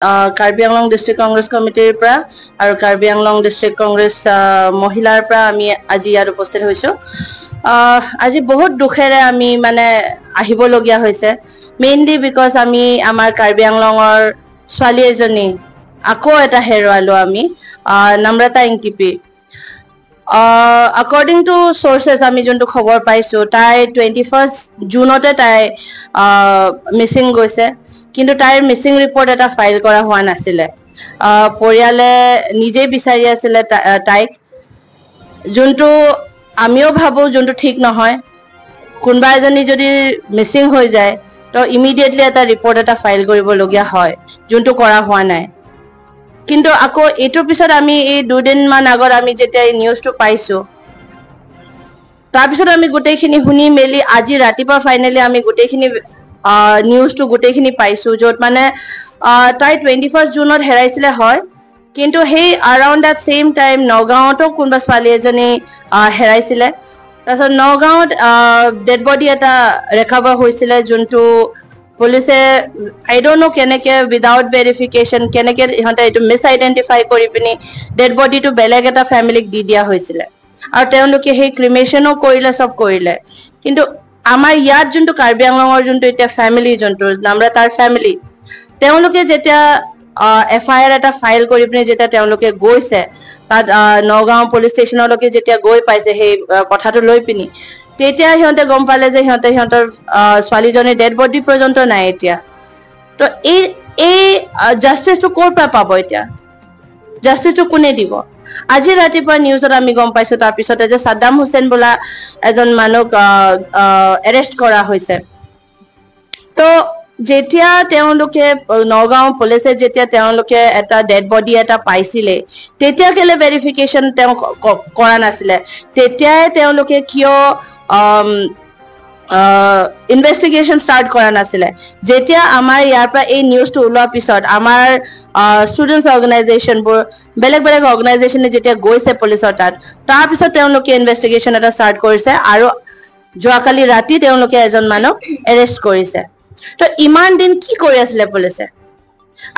Karbi Anglong district Congress কমিটিৰ পৰা আৰু কাৰ্বি আংলং ডিষ্ট্ৰিক্ট কংগ্ৰেছ মহিলাৰ পৰা আমি আজি ইয়াত উপস্থিত হৈছোঁ। আজি বহুত দুখেৰে আমি মানে আহিবলগীয়া হৈছে, মেইনলি because আমি আমাৰ কাৰ্বি আংলঙৰ ছোৱালী এজনী আকৌ এটা হেৰুৱালো আমি, নম্ৰতা ইংটিপি। আকৰ্ডিং টু চ'ৰ্চেছ, আমি যোনটো খবৰ পাইছোঁ, তাই 21 জুনতে তাই মিচিং গৈছে, কিন্তু তাইৰ মিচিং ৰিপৰ্ট এটা ফাইল কৰা হোৱা নাছিলে। পৰিয়ালে নিজেই বিচাৰি আছিলে তাইক, যোনটো আমিও ভাবোঁ যোনটো ঠিক নহয়। কোনোবা এজনী যদি মিচিং হৈ যায়, তো ইমিডিয়েটলি এটা ৰিপৰ্ট এটা ফাইল কৰিবলগীয়া হয়, যোনটো কৰা হোৱা নাই। কিন্তু আকৌ এইটোৰ পিছত আমি এই দুদিনমান আগত আমি যেতিয়া এই নিউজটো পাইছোঁ, তাৰপিছত আমি গোটেইখিনি শুনি মেলি আজি ৰাতিপুৱা ফাইনেলি আমি গোটেইখিনি নিউজটো গোটেইখিনি পাইছোঁ, য'ত মানে তাই 21 জুনত হেৰাইছিলে হয়, কিন্তু সেই আৰাউণ্ড that same time নগাঁৱতো কোনোবা ছোৱালী এজনী হেৰাইছিলে। তাৰপিছত নগাঁৱত ডেড বডি এটা ৰেকভাৰ হৈছিলে, যোনটো পুলিচে আই don't ন' কেনেকে উইদাউট ভেৰিফিকেশ্যন কেনেকে ইহঁতে এইটো মিছ আইডেণ্টিফাই কৰি পিনি ডেড বডিটো বেলেগ এটা ফেমিলিক দি দিয়া হৈছিলে আৰু তেওঁলোকে সেই ক্ৰিমেশ্যনো কৰিলে, চব কৰিলে। কিন্তু আমাৰ ইয়াত যোনটো কাৰ্বি আংলঙৰ যোনটো এতিয়া ফেমিলি, যোনটো নম্ৰতাৰ ফেমিলি, তেওঁলোকে যেতিয়া এফআইআৰ এটা ফাইল কৰি পিনি যেতিয়া তেওঁলোকে গৈছে তাত নগাঁও পুলিচ ষ্টেচনলৈকে যেতিয়া গৈ পাইছে সেই কথাটো লৈ পিনি, তেতিয়া সিহঁতে গম পালে যে সিহঁতৰ ছোৱালীজনীৰ ডেড বডি পৰ্যন্ত নাই এতিয়া। তো এই জাষ্টিচটো ক'ৰ পৰা পাব এতিয়া? জাষ্টিচটো কোনে দিব? আজি ৰাতিপুৱা নিউজত আমি গম পাইছো তাৰপিছতে যে ছাদ্দাম হুছেইন বোলা এজন মানুহক এৰেষ্ট কৰা হৈছে। তো যেতিয়া তেওঁলোকে নগাঁও পুলিচে যেতিয়া তেওঁলোকে এটা ডেড বডি এটা পাইছিলে, তেতিয়া কেলে ভেৰিফিকেশ্যন তেওঁ কৰা নাছিলে? তেতিয়াই তেওঁলোকে কিয় ইনভেষ্টিগেশ্যন ষ্টাৰ্ট কৰা নাছিলে? যেতিয়া আমাৰ ইয়াৰ পৰা এই নিউজটো ওলোৱাৰ পিছত আমাৰ ষ্টুডেণ্টছ অৰ্গেনাইজেশ্যনবোৰ, বেলেগ বেলেগ অৰ্গেনাইজেশ্যনে যেতিয়া গৈছে পুলিচৰ তাত, তাৰপিছত তেওঁলোকে ইনভেষ্টিগেশ্যন এটা ষ্টাৰ্ট কৰিছে আৰু যোৱাকালি ৰাতি তেওঁলোকে এজন মানুহক এৰেষ্ট কৰিছে। তো ইমান দিন কি কৰি আছিলে পুলিচে?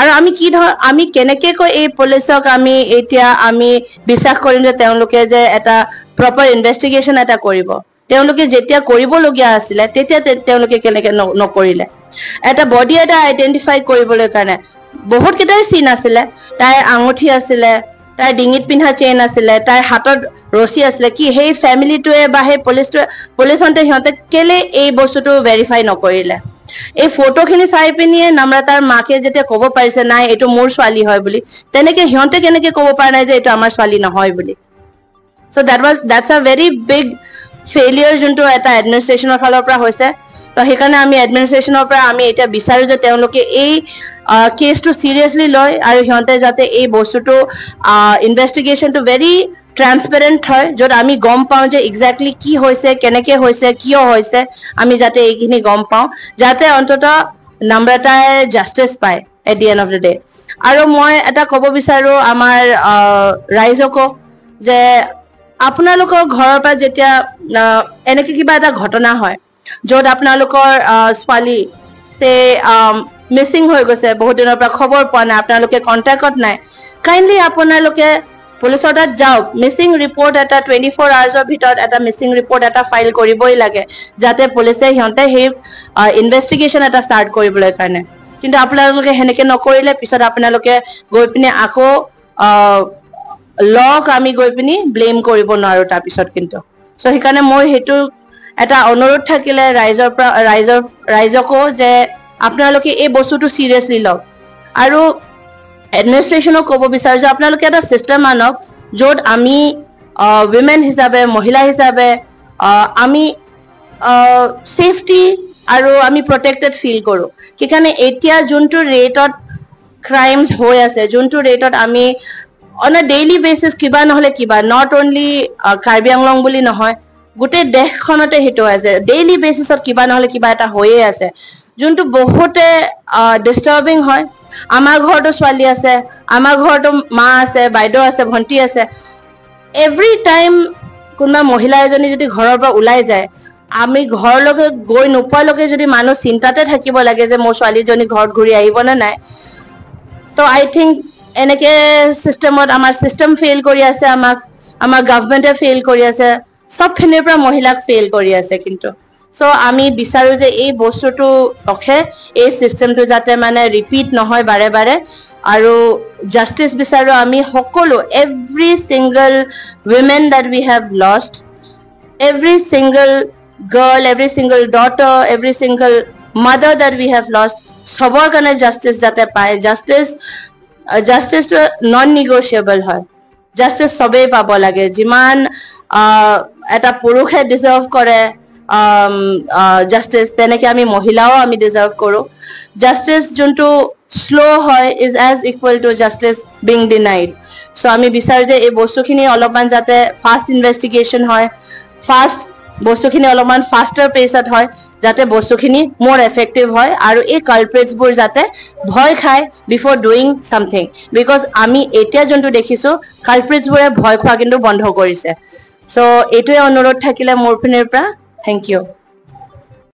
আৰু আমি কি ধৰ আমি কেনেকে কৈ এই পুলিচক আমি এতিয়া আমি বিশ্বাস কৰিম যে তেওঁলোকে যে এটা প্ৰপাৰ ইনভেষ্টিগেশ্যন এটা কৰিব? তেওঁলোকে যেতিয়া কৰিবলগীয়া আছিলে, তেতিয়া তেওঁলোকে কেনেকে নকৰিলে? এটা বডি এটা আইডেণ্টিফাই কৰিবলৈ কাৰণে বহুত কেইটাই চিন আছিলে। তাইৰ আঙুঠি আছিলে, তাইৰ ডিঙিত পিন্ধা চেইন আছিলে, তাইৰ হাতত ৰছী আছিলে। কি সেই ফেমিলিটোৱে বা সেই পুলিচটোৱে, পুলিচহঁতে সিহঁতে কেলে এই বস্তুটো ভেৰিফাই নকৰিলে? এই ফটোখিনি চাই পিনিয়ে নম্ৰতাৰ মাকে যেতিয়া ক'ব পাৰিছে নাই, এইটো মোৰ ছোৱালী হয় বুলি, তেনেকে সিহঁতে কেনেকে ক'ব পৰা নাই যে এইটো আমাৰ ছোৱালী নহয় বুলি? So that's a very big failure যোনটো এটা এডমিনিষ্ট্ৰেশ্যনৰ ফালৰ পৰা হৈছে। তো সেইকাৰণে আমি এডমিনিষ্ট্ৰেশ্যনৰ পৰা আমি এতিয়া বিচাৰো যে তেওঁলোকে এই কেছটো চিৰিয়াছলি লয় আৰু সিহঁতে যাতে এই বস্তুটো ইনভেষ্টিগেশ্যনটো ভেৰি ট্ৰান্সপেৰেণ্ট হয়, য'ত আমি গম পাওঁ যে একজেক্টলি কি হৈছে, কেনেকে হৈছে, কিয় হৈছে, আমি যাতে এইখিনি গম পাওঁ, যাতে অন্ততঃ নম্ৰতাই জাষ্টিচ পায় at the end of the day। আৰু মই এটা ক'ব বিচাৰো আমাৰ ৰাইজকো যে আপোনালোকৰ ঘৰৰ পৰা যেতিয়া এনেকে কিবা এটা ঘটনা হয়, য'ত আপোনালোকৰ ছোৱালী চে মিচিং হৈ গৈছে, বহুত দিনৰ পৰা খবৰ পোৱা নাই, আপোনালোকে কণ্টেক্টত নাই, কাইণ্ডলি আপোনালোকে পুলিচৰ তাত যাওক। মিচিং ৰিপৰ্ট এটা 24 আৱাৰ্ছৰ ভিতৰত এটা মিচিং ৰিপৰ্ট এটা ফাইল কৰিবই লাগে, যাতে পুলিচে সিহঁতে সেই ইনভেষ্টিগেশ্যন এটা ষ্টাৰ্ট কৰিবলৈ কাৰণে। কিন্তু আপোনালোকে সেনেকে নকৰিলে পিছত আপোনালোকে গৈ পিনে আকৌ লক আমি গৈ পিনি ব্লেম কৰিব নোৱাৰো তাৰপিছত কিন্তু। চ' সেইকাৰণে মোৰ সেইটো এটা অনুৰোধ থাকিলে ৰাইজৰ পৰা, ৰাইজকো যে আপোনালোকে এই বস্তুটো চিৰিয়াছলি লওক। আৰু এডমিনিষ্ট্ৰেশ্যনক ক'ব বিচাৰো যে আপোনালোকে এটা চিষ্টেম আনক, য'ত আমি উইমেন হিচাপে, মহিলা হিচাপে আমি ছেফটি আৰু আমি প্ৰটেক্টেড ফিল কৰোঁ। সেইকাৰণে এতিয়া যোনটো ৰেটত ক্ৰাইমছ হৈ আছে, যোনটো ৰেটত আমি অন এ ডেইলি বেচিছ কিবা নহ'লে কিবা, not only Karbi Anglong বুলি নহয়, গোটেই দেশখনতে সেইটো আছে, ডেইলি বেচিছত কিবা নহ'লে কিবা এটা হৈয়ে আছে, যোনটো বহুতে ডিষ্টাৰ্বিং হয়। আমাৰ ঘৰতো ছোৱালী আছে, আমাৰ ঘৰতো মা আছে, বাইদেউ আছে, ভণ্টি আছে। এভৰি টাইম কোনোবা মহিলা এজনী যদি ঘৰৰ পৰা ওলাই যায়, আমি ঘৰলৈকে গৈ নোপোৱালৈকে যদি মানুহ চিন্তাতে থাকিব লাগে যে মোৰ ছোৱালীজনী ঘৰত ঘূৰি আহিব নে নাই। তো আই থিংক এনেকে চিষ্টেমত আমাৰ চিষ্টেম ফেইল কৰি আছে, আমাক আমাৰ গভমেণ্টে ফেইল কৰি আছে, চবখিনিৰ পৰা মহিলাক ফেইল কৰি আছে। কিন্তু চ' আমি বিচাৰো যে এই বস্তুটো ৰখে, এই চিষ্টেমটো যাতে মানে ৰিপিট নহয় বাৰে বাৰে। আৰু জাষ্টিচ বিচাৰো আমি সকলো, every single women that we have lost, every single girl, every single daughter, every single mother that we have lost, চবৰ কাৰণে জাষ্টিচ যাতে পায়। জাষ্টিচটো নন নিগচিয়েবল হয়। জাষ্টিচ চবেই পাব লাগে। যিমান এটা পুৰুষে ডিজাৰ্ভ কৰে জাষ্টিচ, তেনেকে আমি মহিলাও আমি ডিজাৰ্ভ কৰোঁ। জাষ্টিচ যোনটো শ্ল' হয় is as equal to justice being denied. So আমি বিচাৰোঁ যে এই বস্তুখিনি অলপমান যাতে ফাষ্ট ইনভেষ্টিগেশ্যন হয়, ফাষ্ট বস্তুখিনি অলপমান ফাষ্টাৰ পেচত হয়, যাতে বস্তুখিনি মোৰ এফেক্টিভ হয় আৰু এই কালপ্ৰিটছবোৰ যাতে ভয় খায় বিফৰ ডুইং ছামথিং। Because আমি এতিয়া যোনটো দেখিছোঁ, কালপ্ৰিটছবোৰে ভয় খোৱা কিন্তু বন্ধ কৰিছে। চ' এইটোৱে অনুৰোধ থাকিলে মোৰ পিনৰ পৰা। Thank you.